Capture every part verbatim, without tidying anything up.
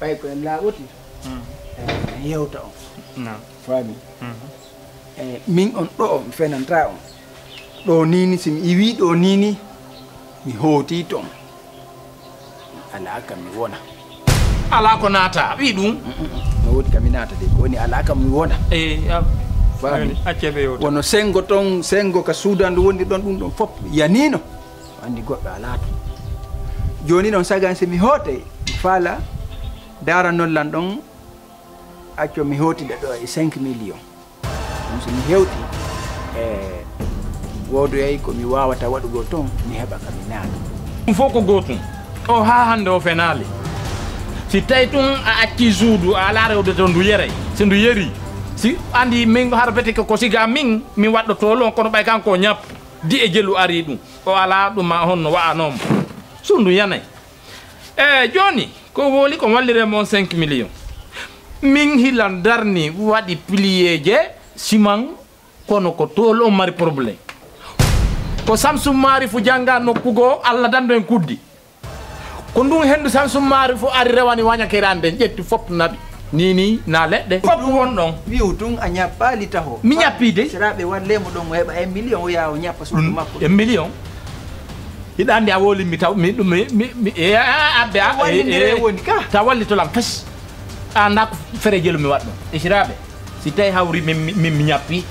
Ɓay ko en laaɓotii, eh, en yewta on. Faami? Eh, min on ɗo, mi fenantaa on. Ɗo nii ni, si mi iwii ɗo nii ni, mi hootii ton. Alaa kam mi wona. Alaa ko naata, wi ɗum. Mm, mm, mm. No woodi kam mi naata de, ko woni alaa kam mi wona. Eh, ya. Faami? Accee ɓe yewta. Wono senngo ton, senngo ka Suudan ndu wondirɗon ɗum ɗon fof yaniino. Anndi goɗɗo alaa ton. Jooni noon, sagan si mi hootay, mi faala ndaranol lan ɗon, acco mi hootida ɗo e cinq millions. Ɗum so mi hewti, e woodoyay ko mi waawata waɗugol ton, mi heɓa ka mi naata. Ɗum fof ko gootum. O haa hannde o fenaali. Si tawi tun a accii suudu, a alaa rewde to ndu yeray, si ndu yerii, si anndi min hara bete ko, ko siga min, mi waɗɗotoo lon, kono ɓay kanko o ñappu. Di e jelu arii ɗum. O alaa ɗum ma honno wa'anoo mo. Suudu yanay. E jooni, ko woli ko walliree mo on cinq millions. Min hila darni waɗi piliyeeje siman, kono ko tool on mari problème. Ko Samsum Maari fu jannga nokku goo, Alla danndo en kuddi. Ko ndun henndu Samsum Maari fu ari rewani wañakere an nden, ƴetti fof naɓi. Nii nii, na leɗɗe. Fof won ɗon. Wi'u tun a ñappaali taho. Mi ñappii de. Siraaɓe wallee mo ɗon, o heɓa un million, o yaha o ñappa suudu makko. Un million? Hiɗa anndi a woolimmi taw, mi, ɗum, mi, mi, mi, e, a, a, abbe, a, wallindire e, e, woni ka. Ta wallito lan fes. A anndaa ko fere jelu mi waɗɗo. E siraaɓe, si tawi hawri min, min, min mi ñappi,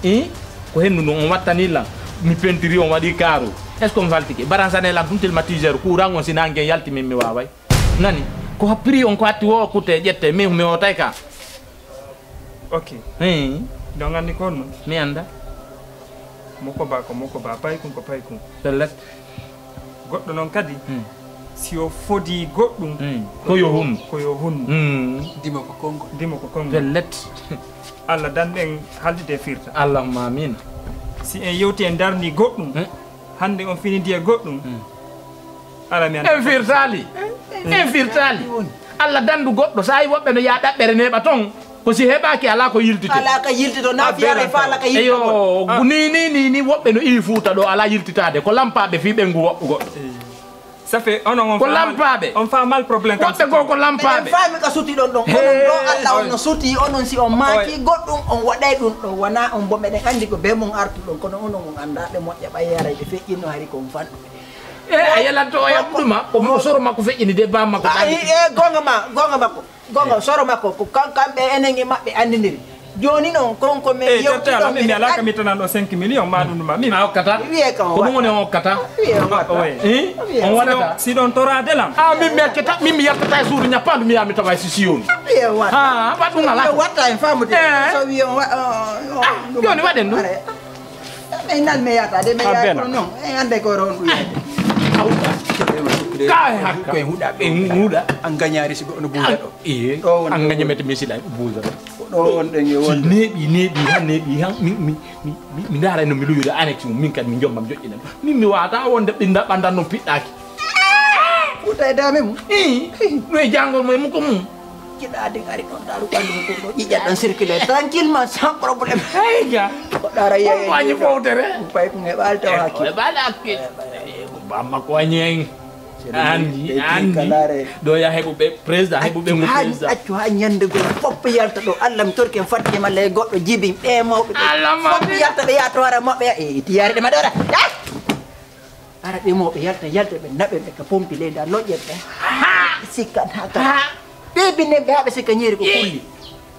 eh? Ko hendu ndu on wattani lan, mi pentiri, on waɗi kaaru. Est-ce que on saltike? Baransane lan tun climatiseur, courant on si nangen yalti min mi waaway. Nani? Ko ha prix on ko hatti wo kutte ƴette, min mi hootay ka. Ok. Eh. Ɗon anndi ko honno? Mi annda. Moko ba ko moko ba, paykun ko paykun. Pellet. Goɗɗo noon kadi, hmm, si o fodii goɗɗum, hmm, ko yo hun. Ko yo hun. Hmm. Ndimo ko konngol. Ndimo ko konngol. Pellet. Allah danɗen haaldude e firta. Allahumma amiin. Si en yewti en darnii goɗɗum, hmm, hannde on finidi e goɗɗum, hmm, ala mi annda. En firtaali. En firtaali. Allah danndu goɗɗo, so a yi woɓɓe no yaa ɗaɓɓere neeɓa toon, ko si heɓaaki alaa ko yiltitee. Alaa ka yiltitoo, na fiyaare faala ka yiltitoo. Eyo, ni, ni, ni, ni woɓɓe no iwi Fuuta ɗo alaa yiltitaade, ko lampaaɓe fii ɓe ngu woɓɓe goɗɗo. Ça fait, onon on ko lampaaɓe. On faamal problème kam. Woɓɓe goo ko lampaaɓe. Eɗen faami ka suti ɗon ɗon. Onon ɗo Allah on no suti, onon si on maaki goɗɗum, on waɗay ɗum ɗo. Wonaa on bo meɗen anndi ko bee mon artu ɗon, kono onon on anndaa ɓe moƴƴa ɓay yaray ɓe feƴƴinno hari ko on fanɗuɓe. E a yelanto o yam ɗuma, o mo soro makko feƴƴini de baa makko. Ah, e, e, goonga ma, goonga makko. Goonga, soro makko, ko kan-, kamɓe enen e maɓɓe anndindiri. Jooni noon, kon ko men yewti ɗon, min mi alaa ka mi tanan ɗo cinq millions, ma ɗum ɗuma. Min a hokkata? Wiye kam ko ɗum woni on hokkata? Wiye on waɗata. Eh? Wiye on waɗata? Si ɗon toraade lam. Ah, min mi accata, min mi yaltata e suudu ñappaandu, mi yaa mi tawa e si siyoni. Wiye on waɗata. Ah, waɗ ɗum alaa. Wiye on waɗata en faamude. Eh. So wiye on wa-, on, on, ah, ɗum jooni waɗen ɗum. Are. Min nan mi yata de, mi yata non. En ande ko ron ɗum yata. Kay hakka. Ko e huɗa, ɓe huɗa. An gañaari si goɗɗo buuda ɗo. Ee, ɗo won an gañamete mi sila buuda ɗo. Ɗo won ɗen yo wonde. Neeɓi, neeɓi, han neeɓi, han mi, mi, mi, mi, mi ndaara no mi luyude annexe mum, min kadi mi jombam joƴƴinam. Min mi waata wonde ɓinda ɓandan non piɗɗaaki. Fuuta e dame mum. Ii, no e jangol mo e muko mum. Jiɗaade ari ɗon daaru ɓanndu mum ɗo ƴiƴat ɗon circuler tranquillement sans problème. Hey, ja. Ko ɗara yeeyi. Ko wañi fowtere. Pay ko ngeɓal taw hakkil. E ɓaali hakkil. Bamma ko wañi en. Andi, andi. Ɗo ya heɓu ɓe président, heɓu ɓe mo président. Accu ha ñande goo fof yalta ɗo. Allah mi torki en fatte malla e goɗɗo jibi ɓe mawɓe ɓe. Allah ma fof yalta ɓe ya to ara maɓɓe ya. E tiyaare ɗe ma ɗo ara. Ah! Ara ɓe mawɓe yalta, yalta ɓe naɓe ɓe ka pompi leydi a loƴƴen ɓe. Haa! Sikkan haa kala. Haa! Ɓe binne ɓe haa ɓe sikka ñeeri ko kulli.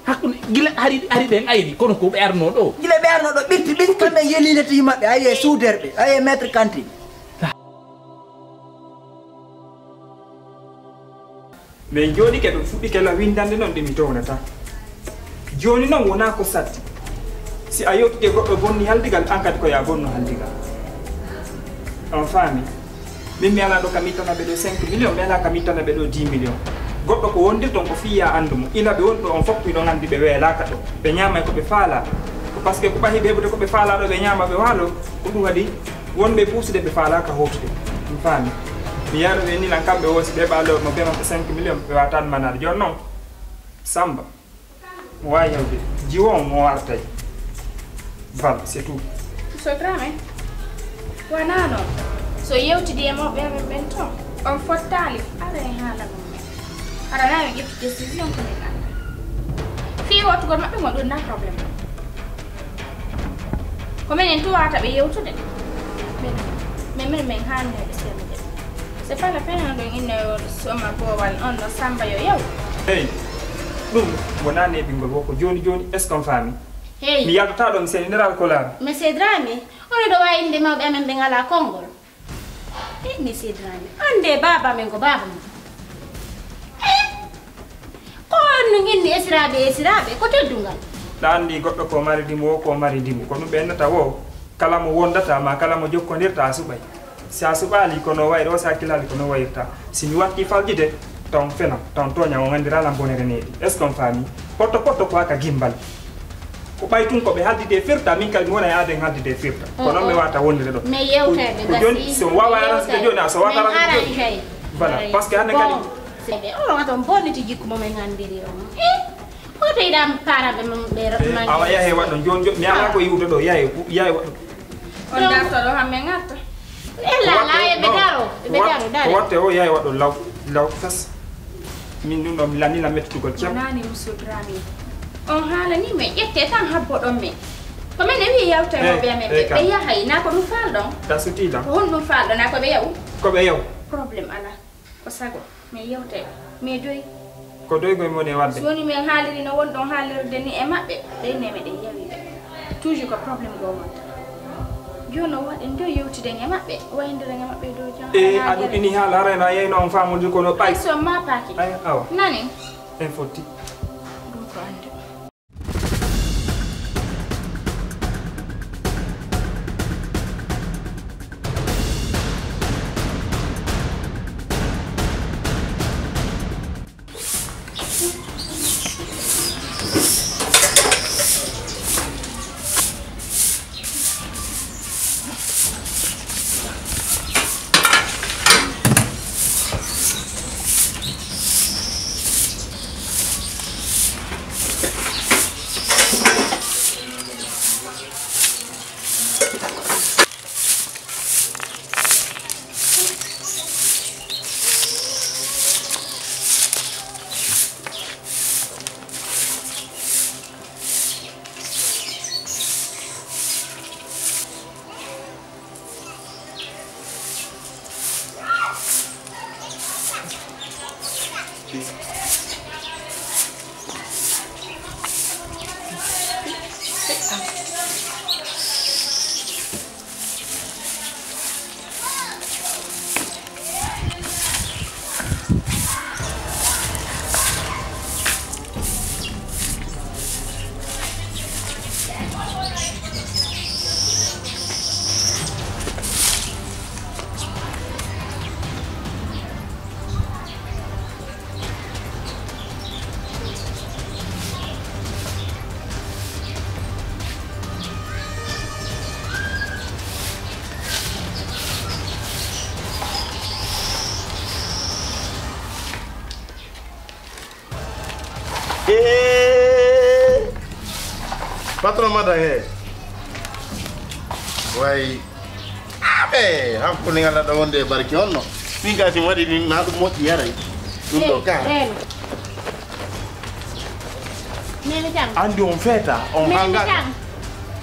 Hakkunde gila hari, hari ɓen ayri, kono ko ɓe arno ɗo. Gila ɓe arno ɗo, ɓitti, ɓitti kamɓe yelilati maɓɓe, aye suuderɓe, aye maître cantine. Min jooɗike ɗum fuɗɗike la winndande noon ɗi mi townata. Jooni noon wonaa ko satti. Si a yewtike goɗɗo bonni haldigal, an kadi ko yaa bonno haldigal. On faami? Min mi alaa ɗo kam ittana ɓe ɗo cinq millions, mi alaa kam ittana ɓe ɗo dix millions. Goɗɗo ko wondirton ko fii yaa anndu mo. Ila ɓe woni ɗo on fof miɗon anndi ɓe weelaaka ɗo. Ɓe ñaamay ko ɓe faalaa. Ko parce que ko ɓahi ɓe heɓude ko ɓe faalaa ɗo ɓe ñaama ɓe waalo. Ko ɗum waɗi wonɓe puusude ɓe faalaaka hooftude. Mi faami. Mi yaha ɗo ɓe innilan kamɓe woo si ɓe ɓaalo mo ɓe maɓɓe cinq millions ɓe waatan manaade. Jooni noon Samba. Mo waawi hewde jiwo on mo artay. Val, c'est tout. So Dramé, wonaa noon. So yewtidi e mawɓe amen ɓen toon, on fottaali, ara en haalan on. Hara na mi ƴetti décision ko min annda. Fii wootugol maɓɓe ngol ɗum na problème ɗum. Ko minen tun wawata ɓe yewtude. Min min min haanneede sembe. C'est pas la peine on ɗon inno soma boowal on no Samba yo yaw. Hey, ɗum wonaa neeɓingol wo ko jooni jooni, est-ce qu'on faami? Hey. Mi yaltataa ɗo mi senineral ko laabi. Monsieur Dramé, on ɗo wawi innde mawɓe amen ɓe ngalaa konngol. Eh, monsieur Dramé, annde baaba men ko baaba mum. Eh, ko on no nginni esiraaɓe e esiraaɓe, ko teddungal. Ɗa anndi goɗɗo ko mari dimu wo ko mari dimu. Ko ɗum ɓe ennata wo, kala mo wondata ma, kala mo jokkondirta a suɓay. Si a suɓaali ko no wayri, o si hakkilaali ko no wayirta. Si mi watti faljude, taw fenan, taw tooña, on anndira lan bonere neeɗi. Est-ce qu'on faami? Potto potto ko haka gimbal. Ko ɓay tun ko ɓe haddide firta, min kadi mi wona e aaden haddide firta. Ko non mi wawata wondude ɗo. Mais yewtere ɓe gasi. Ko joni, si on wawa arrangde joni, a so wata arrangde joni. Voilà, parce que hannde kadi. Sebe, o wata on bonniti jikku mo men anndiri on. Eh, ko to yiɗa paaraɓe mum ɓe. Eh, awa yahe waɗɗon joni, joni, mi ala ko yiwde ɗo, yahe, yahe waɗɗon. On darto ɗo hamme ngarta. Ella la e ɓe daro, e ɓe daro, daro. Ko watte o yahe waɗɗon law, law fes. Min ɗum ɗo mi lanndina mettitugol ceeb. Nani Muso Dramé. On haalani mi ƴette tan habbo ɗon mi. Ko men e wi'i yawta e mawɓe amen ɓe yahay na ko ɗum faalɗon. Tasuti lan. Ko honɗum faalɗon na ko ɓe yawu? Ko ɓe yawu. Problème ala. Ko sago. Mi yewte. Mi doy. Ko doygol mon e wadde. So woni min haaliri no wonɗon haalirde ni e maɓɓe. Ɓe ne meɗen yawi ɓe. Toujours ko problème goo wonta. Jooni o waɗi nde yewtiden e maɓɓe, wayndiren e maɓɓe e dow jam. E a ɗuɗɗini haala, haray no a yeyno on faamude kono ɓay. Ay so maapaaki. Ay awa. Nani? En fotti. Ɗum ko annde. Eh, patron mada he. Way. Abe, hakkunde ngal aɗa wonde e barke on no. Min ka si mi waɗi ɗin na ɗum moƴƴi yaray. Ɗum ɗo ka. Memi jam. Andi on feeta, on hanga.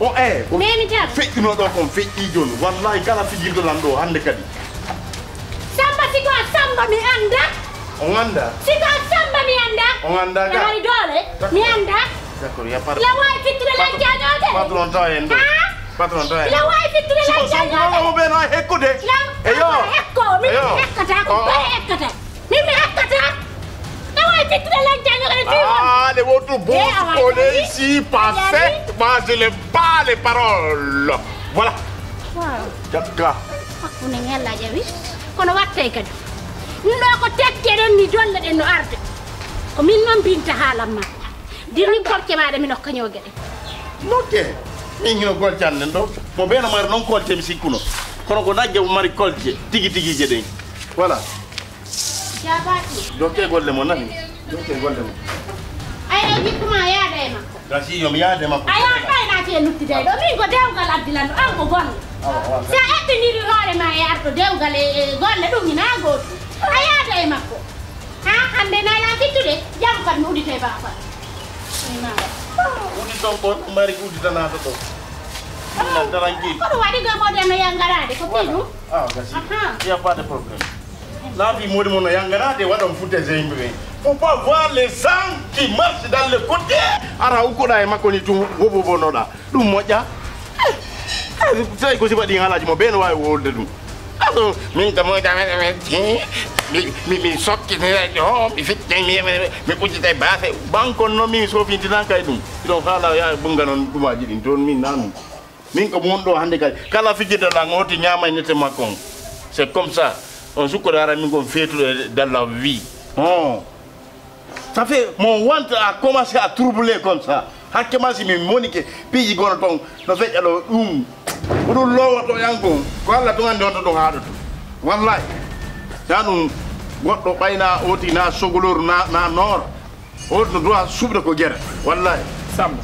O e. Memi jam. Feƴƴuno ɗo kon feƴƴi jon. Wallahi kala fijirdo lan ɗo hande kadi. Samba siko a Samba mi anda. On anda? Siko a Samba mi anda. On anda ka? Hari dole. Mi anda. D'accord, y a pas de. La way fittude lan jañote. Patron taw en ɗo. Ha? Patron taw en. La way fittude lan jañote. Ko ɓe no hekkude. Eyo. Ekko, mi ekkata ko ɓe ekkata. Min mi ekkata. La way fittude lan jañote. Ah, les vôtres boss, on est ici, pas fait, moi je n'aime pas les paroles. Voilà. Wow. Jakka. Hakkunde ngella jawi. Kono wattay kadi. Ɗum ɗo ko tekke ɗen ni dolle ɗen no arde. Ko min noon mbinta haalan ma. Dirni kolce maɗa mi nokka ñooge ɗen. Nokke. Min hino golcan ɗen ɗo. Mo beno mari noon kolce mi sikkuno. Kono ko nagge mo mari kolce tigi tigi je ɗen. Voilà. Jabaati. Dokke golle mo nani. Dokke golle mo. Ay, ay, jikkuma yaada e makko. Gasi yo mi yaade makko. A yaha kay naati e luttide ɗo. Min ko dewgal addilan ɗo. An ko golle. Awa, awa. Sa eɓɓiniri hoore ma e arɗo dewgal e, e golle ɗum ina gootu. A yaada e makko. Ha? Hannde na ya fittude, jam kam mi udite ba fa. Uddi ton ko mari uddi tanata to. Ina tranquille. Ko waɗi ga moɗen no yangaraade ko piɗu. Ah, gasi. Il y a pas de problème. Laabi moɗi mon no yangaraade waɗon futte e yimɓe ɓe. Faut pas voir les gens qui marchent dans le côté. Ara ukkoɗa e makko ni tun wobo bonoɗa. Ɗum moƴƴa. Tawi ko sifa ɗin haalaaji mo ɓe no waawi wolde ɗum. Aɗo min ka moyta mi mi mi sokki ɗo mi fitte mi mi uddita e baafe. Banko no min sofintinaka e ɗum. Ɗon haala ya bunga non ɗumaji ɗin ton min nanu. Min ko mun ɗo hannde kadi kala fijirde lan oti ñaama e nete makko on. C'est comme ça. On sukkode ara min kon feetuɗo e dalla wi. Oh. Ça fait mon ventre a commencé à troubler comme ça. Hakke ma si mi monike piiji gono ton no feƴƴa ɗo ɗum ko ɗum lowoto yan kon ko Allah tun andi on to ɗum haɗoto. Wallahi sa ɗum goɗɗo ɓayna oti na sogoloru na na noora. On no droit suɓde ko gere. Wallahi. Samba.